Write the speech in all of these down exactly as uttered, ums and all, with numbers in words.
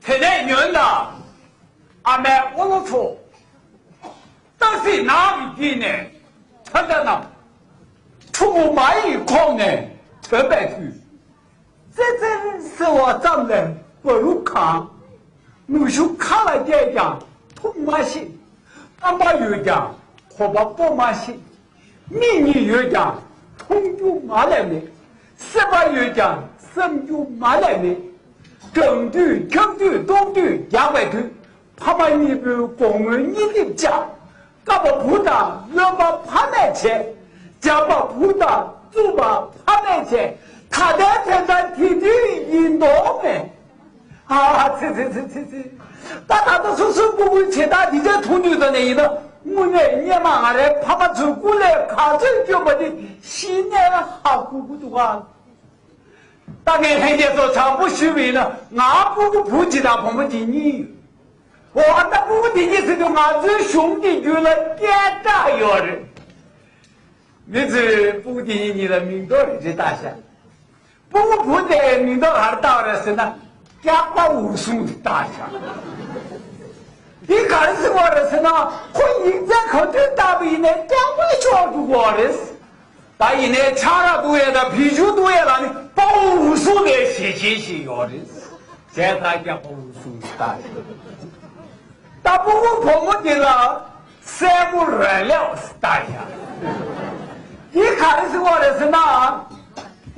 དེ་ནས་ཉོན་དང་། ཨ་མའི་འོ་ལོ་ཚོ། སྟག་གཟིག་ནགས་ཀྱི་དཀྱིལ་ནས་ཐོན་པ་རྣམས། ཕྲུ་གུ་མ་ཡི་ཁོག་ནས་ཐོན་པའི་དུས། ཙེ་ཙེ་ཟེར་བ་ཙམ་ལས་བ་རུ་གང་། ནུ་ཞོ་ཁ་ལ་བཀལ་ཀྱང་འཐུང་མ་ཤེས། རྐང་པ་ཡོད་ཀྱང་གོམ་པ་སྤོ་མ་ཤེས། མིག་གཉིས་ཡོད་ཀྱང་མཐོང་རྒྱུ་མ་ལས་མེད། སེམས་པ་ཡོད་ཀྱང་བསམ་རྒྱུ་མ་ལས་མེད། གྲང་དུས་འཁྱག་དུས་ལྟོགས་དུས་རྒྱགས་པའི་དུས། ཕ་མ་གཉིས་པོའི་དགོང་མོའི་གཉིད་ལྡིབ་བཅག། བཀབ་པ་བུ་དང་རློན་པ་ཕ་མས་བྱས། འཇབ་པ་བུ་དང་བཙུགས་པ་ཕ་མས་བྱས། ད་ལྟའི་དོན་དག་དེ་དུས་ཡིན་མདོག་མེད། ཨ་ཙི་ཙི་ཙི་ཙི་ཙི། ད་ད་ལྟ་སོ་སོའི་སྤུ་གུའི་བྱེད་སྟངས་འདི་འདྲ་མཐོང་དུས་ཙམ་ནས་ཡིན་ན། དངོས་གནས་སྔོན་མ་ང་རའི་ཕ་མ་ཚོའི་སྐུ་ལས་ག་ཚོད་སྐྱོན་པ་དེ་གཞི་ནས་ཧ་གོ་གི་འདུག་ག། ད་ངས་ལྷན་རྒྱས་ཚོ་དྲང་པོ་ཞུས་པ་ཡིན་ན། ང་སྤུ་གུ་བུ་གཅིག་དང་བུ་མོ་གཅིག་གཉིས་ཡོད། འོ་ད་སྤུ་གུ་དེ་གཉིས་ཟེར་དུས་ང་ཚོའི་གཞུང་གི་རྒྱུད་ལ་སྐད་གྲགས་ཡོད་རེད། མི་ཚོས་སྤུ་གུ་དེ་གཉིས་གཉིས་ལ་མིང་འདོགས་རེ་རེ་བཏགས་ཤག། སྤུ་གུ་བུ་དེ་མིང་འདོགས་ག་རེ་བཏགས་པ་རེད་ཟེར་ན། སྐྱག་པ་འུར་ཟུང་བཏགས་ཤག། འདི་ག་རེ་ཟེར་བ་རེད་ཟེར་ན། ཁོ་ཡིག་ཚད་ག་དུས་བཏགས་པ་ཡིན་ནའི་སྐྱག་པ་ཤོར་འགྲོ་གི་རེད། ད་ཡིན་ནའི་ཆང་རག་འཐུང་ཡས་དང་བི་ཇུ་འཐུང་ཡས་ལ་ནི་དཔའ་བོ་འུར་ཟུང་ལས་ཞེ་ཆེན་ཞིག་ཡོད་རེད། བྱས་ཙང་སྐྱག་པ་འུར་ཟུང་བཏགས་ཤག། ད་སྤུ་གུ་བུ་མོ་དེ་ལ་སྲས་མོ་རོན་ལེའུ་བཏགས་ཤག། འདི་ག་རེ་ཟེར་བ་རེད་ཟེར་ན།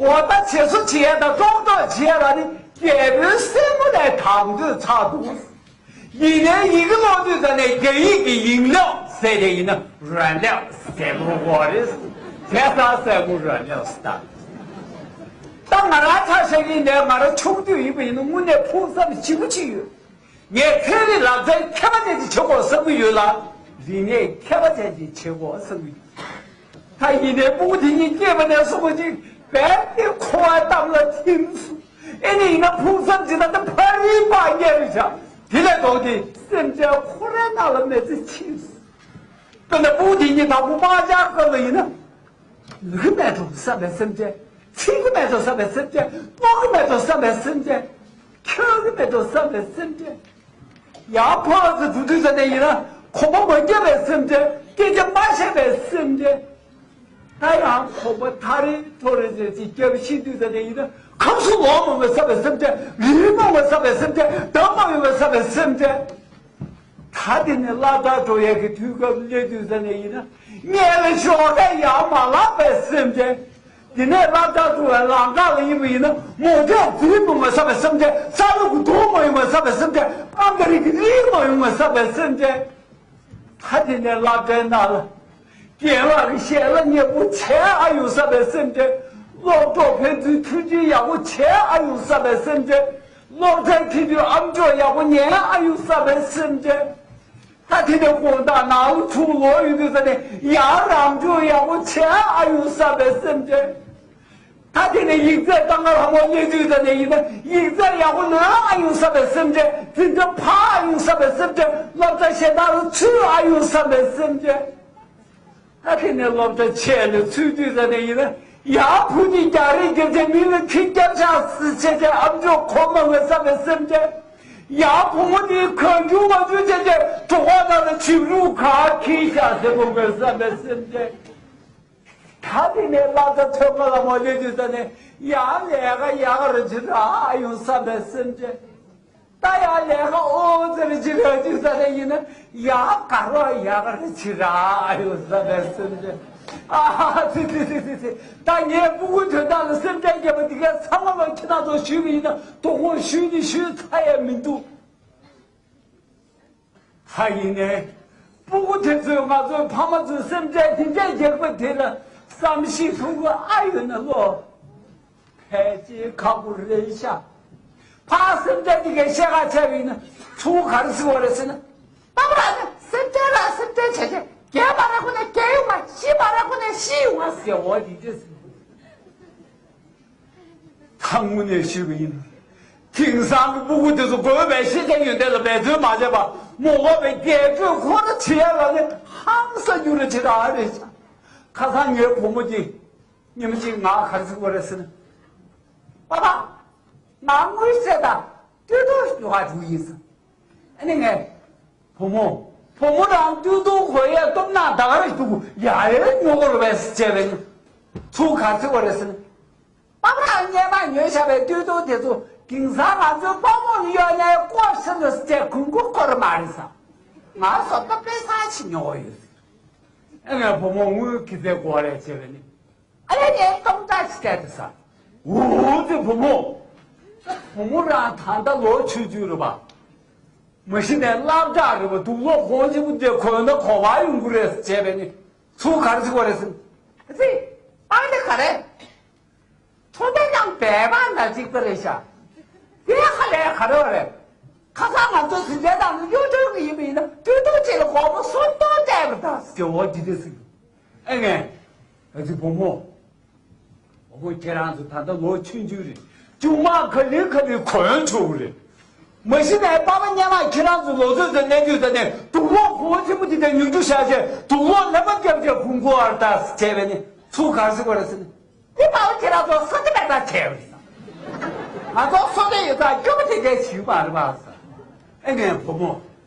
འོ་ད་བྱེད་སོ་བྱེད་ཡས་དང་ཀྲོག་ཀྲོག་བྱེད་ཡས་ལ་ནི་རྒྱལ་པོའི་སྲས་མོ་ལས་དང་དོད་ཆགས་འདུག། ཡིན་ནའི་ཡི་གེ་ཀློག་དུས་ཙམ་ནས་རྒྱ་ཡིག་གི་ཡིང་ལེའུ་ཟེར་དེ་ཡིན་ན་རོན་ལེའུ་ཟེར་དགོས་རེད། བྱས་ཙང་སྲས་མོ་རོན་ལེའུ་བཏགས། ད་ང་རང་ཆ་བཞག་གི་ཡིན་ནའི་ང་རང་ཆུང་དུས་ཡིན་པ་ཡིན་ན་དངོས་གནས་ཕུགས་བསམ་ལྗིད་པོ་ཅིག་ཡོད། ངས་ཚན་རིག་ལག་རྩལ་མཁས་པ་ཅན་ཅིག་བྱེད་དགོས་བསམ་གྱི་ཡོད་ལ། རིག་གནས་མཁས་པ་ཅན་ཅིག་བྱེད་དགོས་བསམ་གྱི་ཡོད། ད་ཡིན་ནའི་སྤུ་གུ་དེ་གཉིས་སྐྱེས་པ་ནས་བཟུང་བ་ཅིག་རྦད་དེ་འཁོར་བའི་གཏམ་ལ་ཐིམ་སོང་། ཨེ་ནི་ཡིན་ན་ཕུགས་བསམ་ཇི་ལྟར་ད་ཕ་རིའི་བག་ཉལ་རེད་བཞག། དེ་ལས་ལྡོག་སྟེ་སེམས་ཅན་ཁོ་རའི་ནང་ལ་མེད་ཚེ་ཕྱིན་སོང་། དཔེར་ན་སྤུ་གུ་དེ་གཉིས་དང་པོ་དམག་རྒྱག་སྐབས་ལ་ཡིན་ན། ལུས་ཀྱི་མེད་འགྲོ་བསམ་པའི་སེམས་ཅན། ཚིག་གི་མེད་འགྲོ་བསམ་པའི་སེམས་ཅན། རྨོངས་ཀྱི་མེད་འགྲོ་བསམ་པའི་སེམས་ཅན། འཁྱོལ་གྱི་མེད་འགྲོ་བསམ་པའི་སེམས་ཅན། ཡང་ཕར་ཚུར་འགྲོ་དུས་ཙམ་ནས་ཡིན་ན་གོམ་པ་མ་བརྒྱབ་པའི་སེམས་ཅན། སྐད་ཆ་མ་བཤད་པའི་སེམས་ཅན། ད་ཡང་གོམ་པ་ཐ་རེ་ཐོ་རེ་ཟེར་ཅིག་བརྒྱབ་ཤི་དུས་ཙམ་ནས་ཡིན་ན་ཁམས་གསུམ་ལོག་མ་ཡོང་བའི་བསམ་པའི་སེམས་ཅན། ལུས་མ་ཡོང་བའི་བསམ་པའི་སེམས་ཅན། གདམས་མ་ཡོང་བའི་བསམ་པའི་སེམས་ཅན། ད་དེ་ནས་སློབ་གྲྭར་འགྲོ་ཡས་ཀྱི་དུས་སྐབས་སླེབས་དུས་ཙམ་ནས་ཡིན་ན་སྔོན་ལ་ཞོགས་ཀས་ཡར་མ་ལངས་པའི་སེམས་ཅན། དེ་ནས་སློབ་གྲྭར་འགྲོ་བའི་ལམ་ཁ་ལ་ཡིན་པ་ཡིན་ན་མོ་ཊས་འཛུལ་མི་འོང་བསམ་པའི་སེམས་ཅན། ས་ལུག་གི་རྡོ་མ་ཡོང་བ་བསམ་པའི་སེམས་ཅན། ཨ་མ་རི་གི་རི་མ་ཡོང་བ་བསམ་པའི་སེམས་ཅན། ད་དེ་ནས་སློབ་གྲྭའི་ནང་ལ་རྒན་ལགས་ཀྱི་ཞལ་ལག་མཉེས་པོ་བྱས་ཨ་ཡོང་བསམ་པའི་སེམས་ཅན། སློབ་གྲོགས་ཕན་ཚུན་མཐུན་སྒྲིལ་ཡག་པོ་བྱས་ཨ་ཡོང་བསམ་པའི་སེམས་ཅན། སློབ་གྲྭའི་ཁྱིམ་དུ་ཨམ་ཅོག་ཡག་པོ་ཉན་ཨ་ཡོང་བསམ་པའི་སེམས་ཅན། ད་དེ་ནས་དགོང་དག་ནང་ལ་ཚུར་ལོག་ཡོང་དུས་ཙམ་ནས་ཡང་རང་སྦྱོང་ཡག་པོ་བྱས་ཨ་ཡོང་བསམ་པའི་སེམས་ཅན། ད་དེ་ནས་ཡིག་ཚད་ལྟ་ག་ལྷ་མོ་སླེབས་དུས་ཙམ་ནས་ཡིན་ན་ཡིག་ཚད་ཡག་པོ་ལོན་ཨ་ཡོང་བསམ་པའི་སེམས་ཅན། འཛིན་གྲྭ་ཕར་ཨ་ཡོང་བསམ་པའི་སེམས་ཅན། སློབ་གྲྭ་གཞན་དག་ལ་ཚུར་ཨ་ཡོང་བསམ་པའི་སེམས་ཅན། ད་དེ་ནས་སློབ་གྲྭ་ཆེ་ལ་ཚུད་དུས་ཙམ་ནས་ཡིན་ན་ཡང་བུ་གཉིས་རྒྱག་རེས་རྒྱབ་བྱས་མི་ལ་ཁྲིད་རྒྱབ་ཤག་ཟེར་བྱས་བྱས་ཨམ་ཅོག་གོ་མ་ངོས་བསམ་པའི་སེམས་ཅན། ཡང་བུ་མོ་དེས་གང་བྱུང་མང་བྱུང་བྱས་བྱས་གྲོགས་པོ་རྣམས་ལ་བྱིའུ་རུ་ག་ཁྱེར་ཤག་ཟེར་གོ་ངོས་བསམ་པའི་སེམས་ཅན། ད་དེ་ནས་སློབ་གྲྭ་ཐོན་པ་ལ་མོ་སླེབས་དུས་ཙམ་ནས་ཡང་ལས་ཀ་ཡག་རེ་བྱེད་ར་ཨ་ཡོང་བསམ་པའི་སེམས་ཅན། ད་ཡང་ལས་ཀ་ཨོ་ཙི་རེ་བྱེད་ར་དུས་ཙམ་ནས་ཡིན་ན་ཡང་དགའ་རོགས་ཡག་རེ་བྱེད་ར་ཨ་ཡོང་བསམ་པའི་སེམས་ཅན། ཨ་ཧ་ཙི་ཙི་ཙི་ཙི་ཙི། ད་ངས་སྤུ་གུ་དོན་དག་ལ་སེམས་ཁྲལ་བརྒྱབ་པ་འདི་གས་ཚང་མ་ལ་ཁྱེད་རང་ཚོ་ཞུས་པ་ཡིན་ན་དོ་དགོང་ཞུས་ནི་ཞུས་ཚར་ཡས་མི་འདུག། ད་ཡིན་ནའི་སྤུ་གུ་དེ་ཚོས་ང་ཚོའི་ཕ་མ་ཚོའི་སེམས་ཁྲལ་དེ་འདྲས་རྒྱག་པ་དེ་ལ་བསམ་ཤེས་ཐུབ་ཀྱི་ཨ་ཡོད་ན་ལོ། ཕལ་ཆེར་ཁག་པོ་རེད་ཤག། ཕར་སེམས་ཁྲལ་དེ་གས་བཤད་ག་བྱས་པ་ཡིན་ན་ཚུར་ག་རེ་ཟེར་བ་རེད་ཟེར་ན། ད་བར་ནི་སེམས་ཁྲལ་ར་སེམས་ཁྲལ་བྱས་བྱས་རྒྱལ་མ་ར་ཁོ་ནས་རྒྱལ་ཡོང་བ་ཤི་མ་ར་ཁོ་ནས་ཤི་ཡོང་བ་ཟེར་བ་དེ་འདྲས་ཟེར། ད་དངོས་གནས་ཞུས་པ་ཡིན། དེང་སང་གི་སྤུ་གུ་དེ་ཚོ་དགོས་པའི་ཤེས་བྱ་ཡོན་ཏན་ལ་འབད་བརྩོན་མ་བྱས་པར་མ་དགོས་པའི་རྒྱས་སྤྲོས་ཁོ་ར་བྱེད་ཡ་ལ་ནི་ཧང་སང་རྒྱུ་རེ་བྱེད་ཨ་རེད་ཤག། ཁ་སང་ངའི་བུ་མོ་གིས་ཉིན་མོ་གཅིག་ང་ག་རེ་ཟེར་དགོས་རེད་ཟེར་ན། པ་པ། ང་དངུལ་རྩིས་དང་སྟོད་ཐུང་ ཡོ་ག་འགྲོ་ཡིན་ཟེར། ཨ་ནི་ངས། བུ་མོ། བུ་མོ་རང་སྟོད་ཐུང་གོན་ཡས་སྟོབས་ན་ད་ག་རེ་འདུག་ཡ་ཡའི་ཉོ་གོ་རུ་བས་བྱས་པས་ནི། ཚུར་ག་ཚོད་གོ་རེད་ཟེར་ན། པ་ཕ་རང་སྔོན་མ་ཉོས་བཞག་པའི་སྟོད་ཐུང་དེ་ཚོ་དེང་སང་ང་ཚོའི་དཔའ་མོ་ལ་གཡོག་ཉན་ཡས་ཀོ་ཟེར་འདུག་ཟེར་གོན་གོ་གོ་རུ་མ་རེད་ཟེར། ང་བཟོ་ལྟ་དཔེ་ས་ཞིག་ཉོ་གོ་ཡོད་ཟེར། ཨ་ངས་བུ་མོ་དངུལ་གི་ཚད་གོ་རེད་བྱས་པས་ནི། ཨ་ལས་ངས་སྟོང་ཕྲག་ཅིག་སྤྲད་དེ་ཟ། འུ་ཙི་བུ་མོ། བུ་མོ་རང་ད་ལྟ་ལོ་ཆུང་ཆུང་རེད་པ། མ་གཞི་ནས་སློབ་གྲྭ་རེད་པ། དུག་སློག་གོང་ཆེན་པོ་དེ་གོན་ན་གོ་བ་ཡོང་གི་རེད་བྱས་པས་ནི། ཚུར་ག་རེ་ཟེར་གོ་རེད་ཟེར། ཨ་ཙི། པང་དེ་ག་རེ། ཁྲོ་ཐག་ཀྱང་སྦལ་པ་ན་གཅིག་པ་རེད་ཤག་དེ་ཧ་ལས་ག་རེ་བ་རེད། ཁ་སང་ང་ཚོ་ཟིན་བྲལ་དང་གཡོ་སྒྲོལ་གྱི་ཡིན་པ་ཡིན་ན་སྟོད་ཐུང་ཅིག་ལ་སྒོར་མོ་སུམ་སྟོང་སྤྲད་པ་དང་ཟེར་བ་འདི་འདྲ་ཟེར། ཨེ་ངས། ཨ་ཙི་བུ་མོ། བུ་མོ་ཁྱེད་རང་ཚོ་ད་ལྟ་ལོ་ཆུང་ཆུང་རེད། ཆུང་མ་ག་ལེ་ག་ལེ་གོན་ཆོག་གི་རེད། མ་གཞི་ནས་པ་ཕ་སྔོན་མ་ཁྱེད་རང་ཚོ་ལོ་ཚོད་དང་གནས་དུས་ད་ནས་དུག་སློག་གོང་ཆེན་པོ་འདི་དང་ཉུང་རྒྱུ་བཞག་བྱས་དུག་སློག་ལེན་པ་རྒྱབ་བྱས་གོན་གོ་བར་ད་བྱས་པས་ནི་ཚུར་ག་རེ་ཟེར་གོ་རེད་ཟེར་ན། འདི་པ་ཕ་ཁྱེད་རང་ཚོ་བསོད་བདེ་མེད་པ་བྱས་པ་རེད་ཟེར། ང་ཚོ་བསོད་བདེ་ཡོད་ཙང་སྐྱོ་པོ་དེ་འདྲ་བྱེད་ཀྱི་མ་རེད་པ་ཟེར། ཨེ་ངས་བུ་མོ།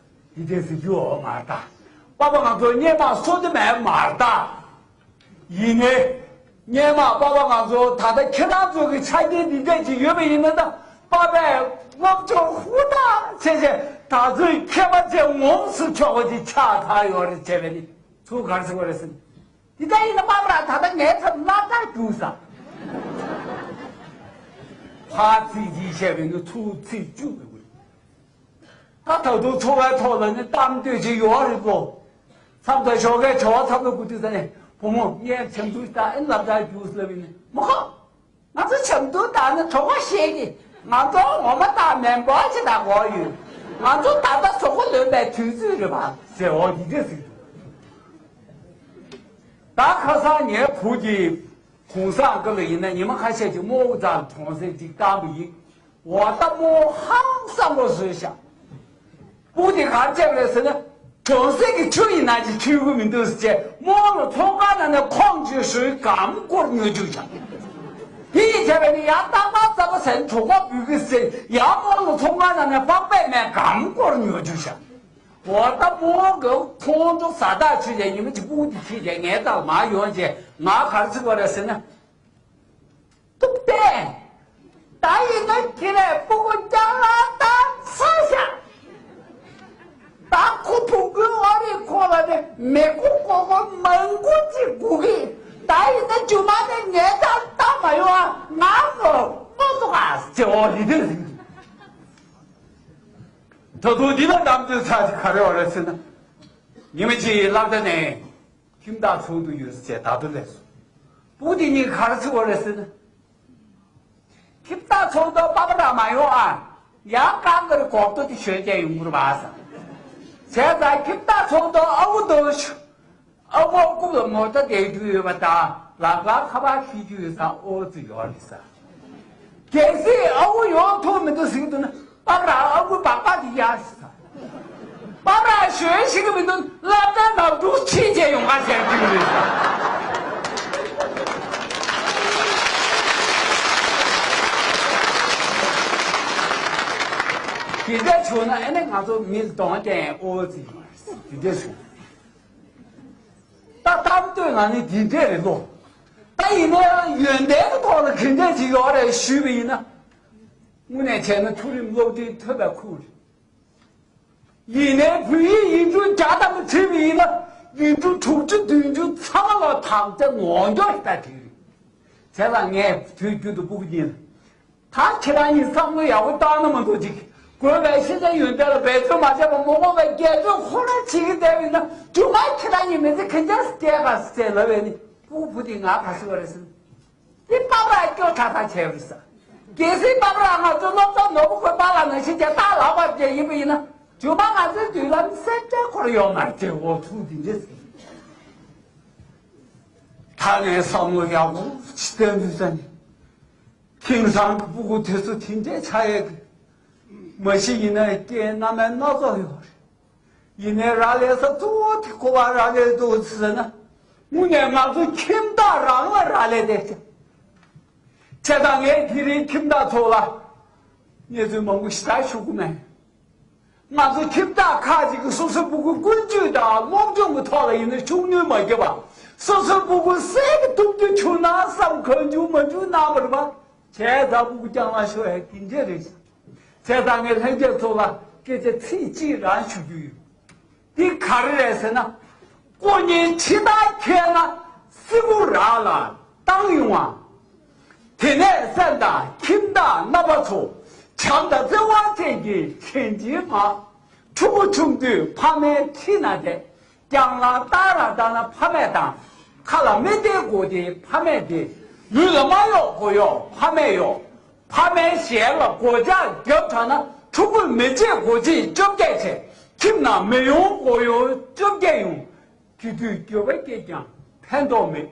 འདི་འདྲ་ཟེར་རྒྱུ་ཡོད་མ་རེད་ད། པ་ཕ་ང་ཚོ་སྔོན་མ་བསོད་བདེ་མེད་མ་རེད་ད། ཡིན་ནའི། སྔོན་མ་པ་ཕ་ང་ཚོ་ད་ལྟ་ཁྱེད་རང་ཚོ་གི་ཆ་རྐྱེན་འདི་འདྲ་ཅིག་ཡོད་པ་ཡིན་ན་ད་པ་ཕས་ལྔ་བཅུ་ཧུར་ཐག་བྱས་བྱས་ད་ཚོད་ཁྱད་པར་ཅན་ངོམས་སུ་ཆོག་པ་ཅིག་ཆགས་ཚར་ཡོད་རེད་བྱས་པས་ནི་ཚུར་ག་རེ་ཟེར་བ་རེད་ཟེར་ན། འདི་ལྟར་ཡིན་ན་པ་ཕ་རང་ད་ལྟ་ངའི་ཚབ་སློབ་གྲྭར་རྒྱུགས་ས། ཕར་ཚིག་གཅིག་བཤད་པས་ན་ཚུར་ཚིག་བཅུ་ཡོད་དགོས། ད་ད་དུང་འཚོ་བའི་ཐོག་ལ་ནི་གཏམ་འདོད་ཅིག་ཡོད་རེད་གོ། མཚམས་དང་ཞོགས་ཀའི་བྱ་བ་མཚམས་ལ་སྒུག་དུས་ས་ནས་བུ་མོ་ངས་བྱམས་ཆུང་ཞིག་ད་ཨེ་སློབ་གྲྭར་རྒྱུགས་ལབ་ཡིན་ནི་མ་ཁོ། ང་ཚོ་བྱམས་ཐུང་དང་ནི་གྲོགས་པོ་ཤེས་ཀྱི། ང་ཚོ་ངོ་མ་དང་མེ་འབོར་ཅིག་དང་གོ་ཡོད། ང་ཚོ་ད་ལྟ་གཟུགས་པོ་ལོན་པའི་དུས་ཚོད་རེད་པ་ཟེར་འོ་འདི་འདྲ་ཟེར་གྱི་འདུག་ད་ཁ་སང་ངའི་བུ་གིས་གུང་སེང་སྐབས་ལ་ཡིན་ན་ཉི་མ་ཁ་ཤས་ཀྱི་རྨོ་བོ་རྩར་གྲོང་གསེབ་ཅིག་བཏང་པ་ཡིན། འོ་ད་རྨོ་བོ་ཧང་སངས་པོ་བཟོས་ཤག་སྤུ་གུ་དེ་ག་རེ་བྱས་པ་རེད་ཟེར་ན། གྲོང་གསེབ་ཀྱི་ཆུ་ཡིན་ན་ཅིག་འཁྱེར་གྱི་མི་འདུག་ཟེར་བྱས་རྨོ་བོ་ལ་ཚོང་ཁང་ནང་ནས་ཁོང་ཆུ་ཞོའི་སྒམ་སྐོར་ཉོ་རྒྱུ་བྱ། དེ་ཡིན་བྱས་པས་ནི་ཡང་རྟག་པར་རྩ་བ་ཟན་གྲོད་ཁོག་འབུད་ཀྱི་ཟེར་ཡང་རྨོ་བོ་ལ་ཚོང་ཁང་ནང་ནས་པགས་པའི་སྨན་སྒམ་སྐོར་ཉོ་རྒྱུ་བྱ། འོ་ད་རྨོ་བོ་གི་ཁོང་ཁྲོ་ཟ་དག་ཆུ་བྱས་ཉི་མ་གཅིག་སྤུ་གུ་དེ་ཁྱེར་བྱས་ངའི་རྟགས་མ་ཡོང་བྱས་ང་ག་རེ་ཟེར་བ་རེད་ཟེར་ན། ཏུག་ཏན། ད་ཡིན་ན་ཁྱེད་རས་སྤུ་གུ་རྒྱག་ལ་ད་ཚ་ཤག་ད་ཁོ་བུ་གུའི་ཨོ་རི་ཁོ་ལ་ནི་མི་གུ་ཀོ་ཀོ་མང་གུ་ཅིག་དགོས་ཀྱི། ད་ཡིན་ན་རྒྱུ་མ་ནི་ངས་ད་ལྟ་མ་ཡོང་ང་ངོ་མ་ཐུག་ཨ་ཅེ་ཨོ་ལི་དེ་ཟིན། ད་དུང་འདི་ལ་གཏམ་རྒྱུད་ཚ་ཅིག་ག་རེ་ཨོ་རེད་ཟེར་ན། ཉི་མ་གཅིག་སློབ་གྲྭ་ནས། ཁྱིམ་བདག་ཚོགས་འདུ་ཡོད་ཟེར་བྱས་ད་དུང་སླེབས་སོང་། སྤུ་གུ་དེ་གཉིས་ག་རེ་ཟེར་བ་རེད་ཟེར་ན། ཁྱིམ་བདག་ཚོགས་འདུ་པ་ཕ་རང་མ་ཡོང་ཨ། ཡང་རྐང་དཀར་གོག་ཏོ་དེ་ཞོན་བྱས་ཡོང་གི་རེད་པ་ཟེར། བྱས་ཙང་ཁྱིམ་བདག་ཚོགས་འདུ་ཨ་ཁུ་འདུག་ཨ་ཁུ་རྐུབ་ལ་མོ་ཊ་བསྡད་རྒྱུ་ཡོད་པ་དང་ལག་པར་ཁ་པར་འཁྱེར་རྒྱུ་ཡོད་ཙང་ཨོ་ཙི་ཡོད་རེད་ཟེར། གལ་སྲིད་ཨ་ཁུ་ཡོང་ཐུབ་མི་འདུག་ཟེར་གྱི་འདུག་ན། པ་ཕ་རང་ཨ་ཁུ་སྦག་སྦག་གི་གཡར་ཤི་ས། པ་ཕ་རང་ཞོན་ཤེས་ཀྱི་མི་འདུག་སློབ་གྲྭ་ནང་འདུག་ཕྱིན་བྱས་ཡོང་ག་ཟེར་གྱི་རེད་ས། དེ་འདྲ་བྱུང་ན་ཨ་ནི་ང་ཚོ་མི་གདོང་བསྟན་ཨོ་ཙི་ཡོང་བ་རེད། དེ་འདྲ་བྱུང་། ད་གཏམ་དོན་ང་ནི་འདི་འདྲས་རེད་ལོ། ད་ཡིན་ན་ཡོན་ཏན་གྱི་ཐོག་ལ་ག་འདྲས་ཅིག་ཡོད་རེད་ཞུས་པ་ཡིན་ན། དངོས་གནས་བྱས་ན་མཐོ་རིམ་སློབ་འབྲིང་ཐོབ་པའི་ཁུངས་རེད། ཡིན་ནའི་བོད་ཡིག་ཡིག་འབྲུ་བརྒྱ་ཙམ་བྲིས་པ་ཡིན་ན་ཡིག་འབྲུ་དྲུག་ཅུ་བདུན་ཅུ་ཚང་མ་ལ་དམ་བཅའ་ངོ་འདོད་ལྟ་དེ་རེད། བྱས་ཙང་ངས་དུས་རྒྱུན་དུ་སྤུ་གུ་གཉིས་ལ། ད་ཁྱེད་རང་གཉིས་བསམ་བློ་ཡག་པོ་བཏང་ན་མ་གཏོགས་ཅིག་དགོས་པའི་ཤེས་བྱ་ཡོན་ཏན་ལ་འབད་བརྩོན་མ་བྱས་པར་མ་དགོས་པའི་སྒེར་གཅོད་ཁོ་ན་བྱེད་ཀྱི་བསྡད་པ་ཡིན་ན་རྒྱུ་མ་ཁྱེད་རང་གཉིས་མི་ཚེ་ག་འདྲ་སྐྱེལ་ག་ཟེར་ལབ་པས་ནི་སྤུ་གུ་བུ་དེ་ང་ག་ཟེར་བ་རེད་ཟེར་ན། འདི་པ་ཕ་སྐྱོ་ཁྲ་ཁྲ་བྱས་པ་རེད་ཟེར། གལ་སྲིད་པ་ཕ་ང་ཚོ་སློབ་གྲྭ་ནོར་བུ་ཁོའི་པཱ་ལགས་ནང་བཞིན་བྱས་ད་ལག་པར་བརྒྱབ་ཡིན་པ་ཡིན་ན་རྒྱུ་མ་ང་ཚོའི་མདུན་ལམ་སེམས་ཁྲལ་འཁོར་ཡོང་མ་རེད་ཅེས་འོ་ཐུག་འདི་འདྲ་ཟེར། ད་ངས་བསམ་བློ་ཡག་པོ་ཅིག་བཏོན་དུས་ཙ་ནས། དེང་སང་གི་སྤུ་གུ་དེ་ཚོ་དེ་འདྲས་ཆགས་ཡས་ཀྱི། མ་གཞི་ཡིན་ན་རྐྱེན་སྣ་མིན་སྣ་ཚོགས་ཡོད་རེད། ཡིན་ནའི་རག་ལས་ས་གཙོ་བོ་དེ་གོ་བ་རག་ལས་འདུག་ཟེར་ན། དངོས་གནས་ང་ཚོ་ཁྱིམ་བདག་རང་ལ་རག་ལས་བསྡད་ཀྱི། བྱས་ཙང་ངས་དེ་རིང་ཁྱིམ་བདག་ཚོ་ལ། གནས་ཚུལ་མང་པོ་ཞེ་དྲག་ཞུ་གི་མེད། ང་ཚོ་ཁྱིམ་བདག་ཁག་ཅིག་གིས་སོ་སོའི་སྤུ་གུ་ཀུན་སྤྱོད་དང་སློབ་སྦྱོང་གི་ཐོག་ལ་ཡིན་ན་ཤུགས་སྣོན་མ་བརྒྱབ་པ། སོ་སོའི་སྤུ་གུ་གསལ་གྱི་ཐུབ་རྒྱུ་བྱུང་ན་བསམ། གང་བྱུང་མ་བྱུང་གནང་བ་རེད་པ། བྱས་ཙང་སྤུ་གུ་རྐྱང་ལ་ཤོར་ཡ་དེ་འདྲ་རེད། བྱས་ཙང་ངས་ལྷན་རྒྱས་ཚོ་ལ་སྐད་ཆ་ཚིག་གཅིག་རང་ཞུ་རྒྱུ་ཡོད། འདི་ག་རེ་རེད་ཟེར་ན། ཀོ་གཉན་འཕྲིན་སྟག་ཁྱེར་ན་སྲིན་པོ་ར་ལ་བཏང་ཡོང་བ། དེ་ནས་སེམས་དང་ཁྱིམ་བདག་རྣམ་པ་ཚོ། བྱམས་དང་བརྩེ་བ་ཅན་གྱི་དྲིན་ཅན་མ། ཕྲུ་གུ་ཆུང་དུས་ཕ་མའི་འཁྲིས་ན་བསྡད། རྐྱང་ལ་ལྟ་ར་ལྟ་ན་ཕ་མས་དང་། ཁ་ལ་མི་བདེ་དགོས་དེ་ཕ་མས་བདེ། ལུས་ལ་མ་གཡོག་མགོ་གཡོག་ཕ་མས་གཡོག་ཕ་མའི་ཞལ་ལ་སྒོ་ལྕགས་བརྒྱབ་དྲགས་ན། ཕྲུ་གུས་མི་བརྗེད་སྒོ་འབྱེད་བཅོ་བརྒྱད་བྱས། ཁྱིམ་ནང་མི་ཡོང་སྒོ་ཡོང་བཅོ་བརྒྱད་ཡོང་། དེ་དུས་འགྱོད་པ་སྐྱེས་ཀྱང་ཕན་ཐོགས་མེད།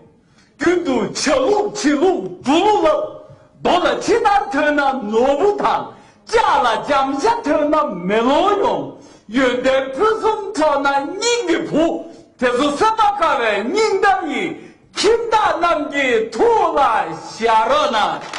རྒྱུན་དུ་ཇ་བླུགས་བྱི་བླུགས་འབྲུ་བླུགས་ལབ། རྡོ་ལ་ཕྱི་ལྟར་ཐོན་ན་ནོར་བུ་དང་། ལྕགས་ལ་འཇམ་ཤ་ཐོན་ན་མེ་ལོང་ཡོང་། ཡོན་ཏན་ཕུན་སུམ་ཚོགས་ན་སྙིང་གི་བུ། དེ་ཚོ་སེམས་པ་དཀར་བའི་སྙིང་གཏམ་ཡིན། ཁྱིམ་བདག་རྣམས་ཀྱི་ཐུགས་ལ་བཞག་རོགས་གནང་།